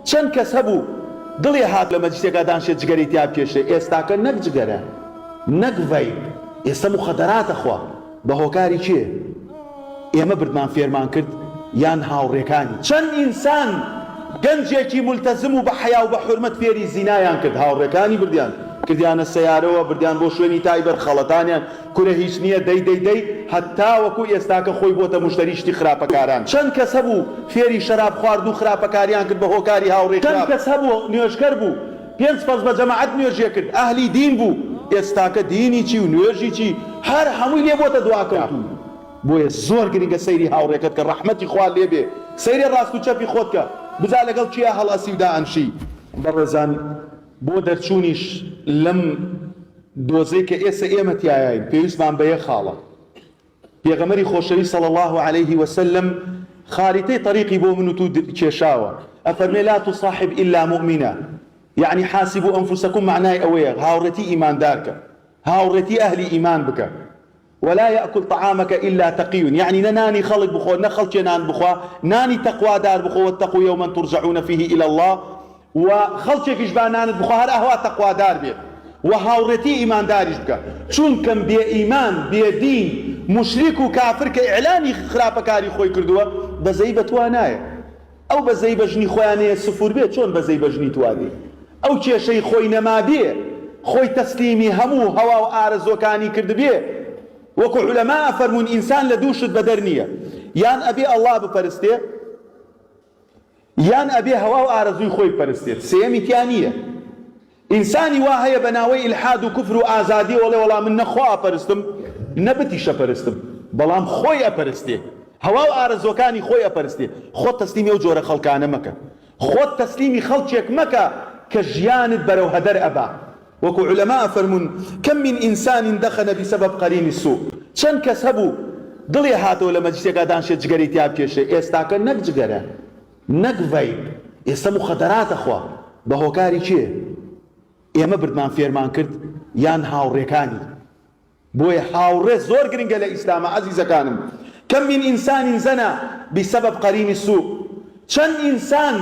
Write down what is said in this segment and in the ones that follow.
چەند کەس هەبوو دڵی هات لە مەجلیسێکا دانشێ جگەرەی تیا بکێشێ ئێستاکە نەک جگەرە نەک ڤەیپ ئێستا موخەدەرات ئەخوا بە هۆکاری کێ ئێمە بردمان فێرمان کرد یان هاوڕێکانی. چەند ئینسان گەنجێکی مولتەزم و بە حەیا و بە حورمەت فێری زینایان کرد هاوڕێکانی بردیان کردیانە سەیارەوە بردیان بۆ شوێنی تایبەت خەڵەتانیان کورە هیچ نیە دەی دەی دەی هەتاوەکو ئێستاکە خۆی بۆتە موشتەری شتی خراپەکاران. چەند کەس هەبوو فێری شەراب خواردن و خراپەکاریان کرد بە هۆکاری هاوڕێی خراپ. چەند کەس هەبوو نوێژکەر بوو پێنج فەرز بە جەماعەت نوێژی کرد ئەهلی دین بوو ئێستاکە دینی چی و نوێژی چی هەر هەمووی لێ بۆتە دواکەوتوو. بۆیە زۆر گرنگە سەیری هاوڕێکەت کە ڕەحمەتی خوا لێ بێ سەیرێ ڕاست و چەپی خۆت کە بزا لەگەڵ کێیا هەڵئەسی و دائەنشی. بەڕێزان بۆ دەرچوونیش لەم دۆزەی کە ئێسە ئێمە تیایاین پێویستمان بە یەک خاڵە پێغەمبەری خۆشەویست صلی اللە علیه وسلم خاریتەی طریقی بۆ من و تو کێشاوە ئەفەرمێ لا تصاحب الا مؤمنا یەعنی حاسبوا انفسکم مەعنای ئەوەیە هاوڕێتی ئیماندار کە هاوڕێتی ئەهلی ئیمان بکە ولا یاکل طعامک الا تقی یەعنی نە نانی خەڵک بخۆ نە خەڵکێ نان بخوا نانی تەقوادار بخۆ واتقوا یوما ترجعون فیه الی اللە و خەڵکێکیش با نانت بخوا هەر ئهوا تەقوادار بێت و هاوڕێتی ئیمانداریش بکە چونکەم بێ ئیمان بێ دین موشریک و کافر کە ئیعلانی خراپەکاری خۆی کردووە بەزەیی بە توا نایە ئەو بەزەی بە ژنی خۆیان نەیە سفور بێ چۆن بەزەی بە ژنی توا دێ ئەو کێشەی خۆی نەمابێ خۆی تەسلیمی هەموو هەوا و ئارەزوەکانی کردبێ وەکو عولەما ئەفەرموون ئینسان لە دوو شت بەدەر نیە یان ئەبێ ئەڵا بپەرستێ یان ئەبێ هەوا و ئارەزووی خۆی بپەرستێت سێیەمی تیا نیە. ئینسانی وا هەیە بە ناوەی ئیلحاد و کوفر و ئازادیەوە ئەڵێ وەڵا من نە خوا ئەپەرستم نە بتیش ئەپەرستم بەڵام خۆی ئەپەرستێ هەوا و ئارەزوەکانی خۆی ئەپەرستێ خۆت تەسلیمی ئەو جۆرە خەڵکانە مەکە خۆت تەسلیمی خەڵکێک مەکە کە ژیانت بەرەو هەدەر ئەبا وەکو عولەما ئەفەرموون کم من انسان دخن بسبب قرین السوء چەند کەس هەبوو دڵی هاتەوە لە مەجلیسێکا دانشێ جگەرەی تیا بکێشێ ئێستاکە نەک جگەرە نەک ڤەیپ ئێستا موخەدەرات ئەخوا بە هۆکاری کێ ئێمە بردمان فێرمان کرد یان هاوڕێکانی بۆیە هاوڕێ زۆر گرنگە لە ئیسلاما ئەزیزەکانم کم من انسان زنا بسبب قرین السوء چەند ئینسان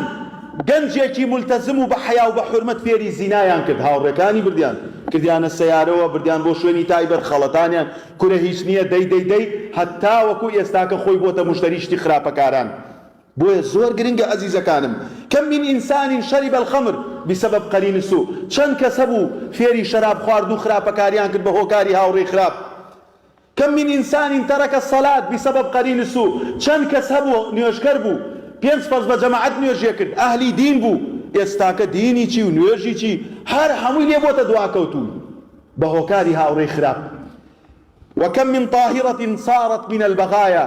گەنجێکی مولتەزم و بە حەیا و بە حورمەت فێری زینایان کرد هاوڕێکانی بردیان کردیانە سەیارەوە بردیان بۆ شوێنی تایبەت خەڵەتانیان کورە هیچ نییە دەی دەی دەی هەتاوەکو ئێستاکە خۆی بۆتە موشتەری شتی خراپەکاران بۆیە زۆر گرنگە ئەزیزەکانم، کم من انسان شرب الخمر بسبب قرین السوء، چەند کەس هەبوو فێری شەراب خواردن و خراپەکاریان کرد بە هۆکاری هاوڕێی خراپ، کم من انسان ترک الصلاة بسبب قرین السوء، چەند کەس هەبوو نوێژکەر بوو پێنج فەرز بە جەماعەت نوێژی کرد ئەهلی دین بوو ئێستاکە دینی چی و نوێژی چی هەر هەمووی لێ بۆتە دواکەوتوو بە هۆکاری هاوڕێی خراپ. وکم من طاهرە صارت من البغایا،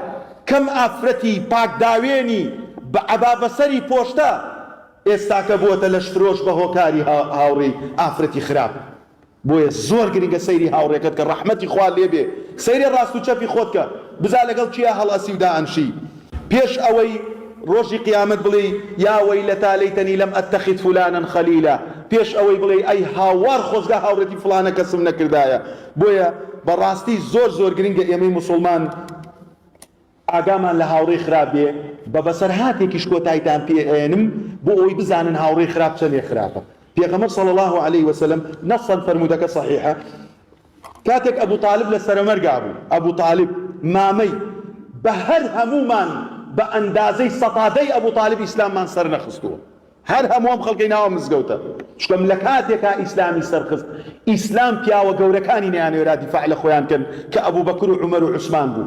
کەم ئافرەتی پاک داوێنی بە عەبا بەسەری پۆشتە ئێستاکە بووەتە لەشفرۆش بە هۆکاری هاوڕێی ئافرەتی خراپ. بۆیە زۆر گرنگە سەیری هاوڕێکەت کە ڕەحمەتی خوا لێ بێ سەیرێ ڕاست و چەپی خۆت کە بزا لەگەڵ کێیا هەڵئەسی و دائەنشی پێش ئەوەی ڕۆژی قیامەت بڵێی یا وەیلەتا لەیتەنی لەم ئەتەخیذ فلانا خەلیلا پێش ئەوەی بڵێی ئەی هاوار خۆزگا هاوڕێتی فڵانە کەسم نەکردایە بۆیە بەڕاستی زۆر زۆر گرنگە ئێمەی موسوڵمان ئاگامان لە هاوڕێی خراپ بێ، بە بەسەرهاتێکیش کۆتایتان پێ ئەیەنم بۆ ئەوەی بزانن هاوڕێی خراپ چەندێ خراپە. پێغەمبەر صلی اللە علیە وسلم نەصەن فەرموودەکە صەحیحە کاتێک ئەبو تالب لە سەرەمەرگا بوو، ئەبو تالب مامەی بە هەر هەموومان بە ئەندازەی سەتا دەی ئەبو تالب ئیسلاممان سەرنەخستووە. هەر هەموو ئەم خەڵکەی ناو ئەم مزگەوتە چونکە لە کاتێکا ئیسلامی سەرخست ئیسلام پیاوە گەورەکانی نەیانەوێرا دیفاع لە خۆیان کەن کە ئەبوبەکر و عومەر و عوسمان بوو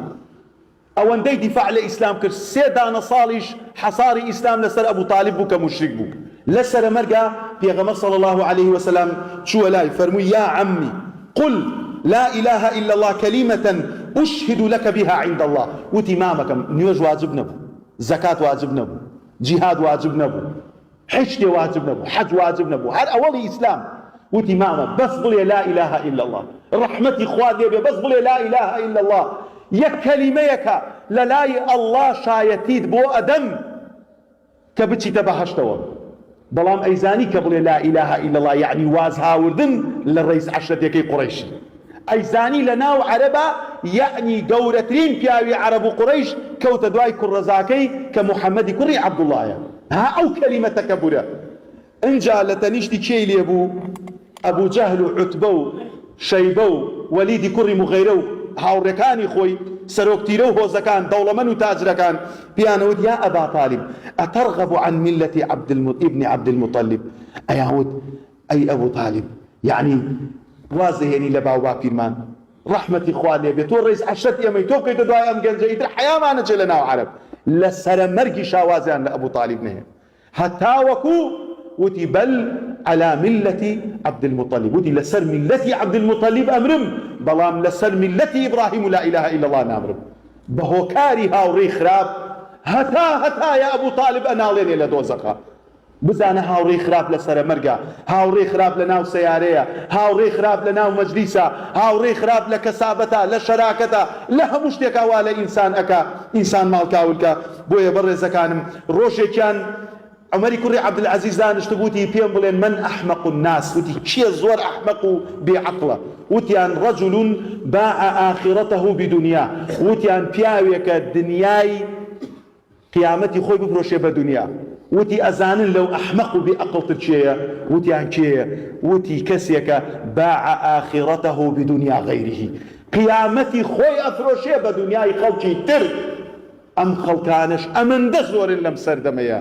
ئەوەندەی دیفاع لە ئیسلام کرد سێ دانە ساڵیش حەساری ئیسلام لەسەر ئەبو تالیب بوو کە موشریک بوو لە سەرەمەرگا پێغەمبەر صلی اللە علیه وسلم چووە لای فەرمووی یا عمی قل لا اله الا اللە کلمە اشهد لک بها عند اللە وتی مامەکەم نوێژ واجب نەبوو زەکات واجب نەبوو جیهاد واجب نەبوو هیچ شتێ واجب نەبوو حەج واجب نەبوو هەر ئەوەڵی ئیسلام وتی مامە بەس بڵێ لا اله الا اللە ڕەحمەتی خوات لێ بێ بەس بڵێ لا اله الا اللە یەک کەلیمەیەکە لەلای اللە شایەتیت بۆ ئەدەم کە بچیتە بەهەشتەوە بەڵام ئەیزانی کە بڵێ لا اله الا اللە یەعنی واز هاوردن لە ڕەیس عەشرەتێکەی قوڕەیشی ئەیزانی لە ناو عەرەبا یەعنی گەورەترین پیاوی عەرەب و قوڕەیش کەوتە دوای کوڕەزاکەی کە موحەمەدی کوڕی عەبدوڵڵایە. ها ئەو کەلیمە تەکەبورە ئنجا لە تەنیشتی کێی لێ بوو؟ ئەبو جەهل و عوتبە و شەیبە و وەلیدی کوڕی موغەیرە و هاوڕێکانی خۆی، سەرۆک تیرە و هۆزەکان، دەوڵەمەن و تاجرەکان، پێیان ئەوت، یا ئەبا تالیب، اترغب عن ملە ابن عبدالمطلب، ئەیان وت، ئەی ئەبو تالیب، یەعنی واز دەهێنی لە باوباپیرمان، ڕەحمەتی خوا لێ بێ، تۆ ڕەیس عەشرەتی ئێمەی، تۆ بکەیتە دوای ئەم گەنجە، ئیتر حەیامان ئەچێ لە ناو عەرەب. لە سەرەمەرگیشا وازیان لە ئەبو تالیب نەهێنا. هەتاوەکو وتی بل علی ملە عبدالمطلب وتی لەسەر میللەتی عبدالمطلب ئەمرم بەڵام لەسەر میللەتی ئیبراهیم و لا الە الا اللە نامرم بەهۆکاری هاوڕێی خراپ هەتا هەتایە ئەبو تالب ئەناڵێنێ لە دۆزەخا بزانە هاوڕێی خراپ لە سەرەمەرگە هاوڕێی خراپ لە ناو سەیارەیە هاوڕێی خراپ لە ناو مەجلیسە هاوڕێی خراپ لە کەسابەتە لە شەراکەتە لە هەموو شتێکا وا لە ئینسان ئەکا ئینسان ماڵکاولکە بۆیە بەڕێزەکانم ڕۆژێکیان عومەری کوڕی عەبدولعەزیز دانیشتبوو وتی پێم بڵێن من احمق الناس وتی کێ زۆر ئەحمەق و بێ عەقڵە وتیان رجل باع آخرته بدنیا وتیان پیاوێکە دنیای قیامەتی خۆی بفرۆشێ بە دنیا وتی ئەزانن لەو ئەحمەق و بێ ئەقڵتر کێیە وتیان کێیە وتی کەسێکە باع آخرته بدنیا غیره قیامەتی خۆی ئەفرۆشێ بە دنیای خەڵکی تر ئەم خەڵکانەش ئەمەندە زۆرن لەم سەردەمەیا.